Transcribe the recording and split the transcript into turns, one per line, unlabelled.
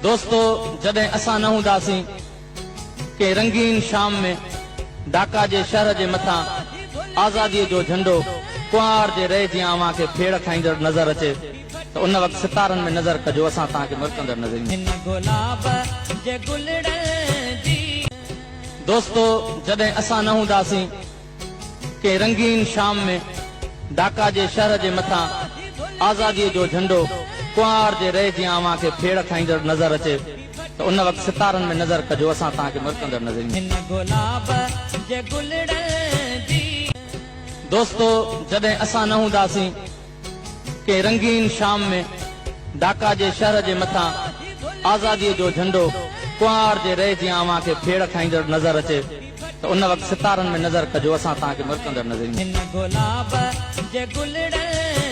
دوستو جڏهن اسان نه هونداسين ڪنهن رنگين شام ۾ ڍاڪا جي شهر جي مٿان آزاديء جو جهنڊو ڪنوار جي رئي جيان اوهان کي ڦيڙ کائيندڙ نظر اچي ته ان وقت ستارن ۾ نظر ڪجو اسان توهان کي مرڪندڙ نظر اينداسين.
هن گلاب جي گلڙن جي.
دوستو جڏهن اسان نه هونداسين. ڪنهن رنگين شام ۾ ڍاڪا جي شهر جي مٿان آزاديء جو جهنڊو ڪنوار جي رئي جيان اوهان کي ڦيڙ کائيندڙ نظر اچي ته ان وقت ستارن ۾ نظر ڪجو اسان توهان کي مرڪندڙ نظر اينداسين.
هن گلاب جي گلڙن جي.
دوستو جڏهن اسان نه هونداسين. ڪنهن رنگين شام ۾ ڍاڪا جي شهر جي مٿان آزاديء جو جهنڊو ڪنوار جي رئي جيان اوهان کي ڦيڙ کائيندڙ نظر اچي ته ان وقت ستارن ۾ نظر ڪجو اسان توهان کي مرڪندڙ نظر اينداسين.
هن گلاب جي گلڙن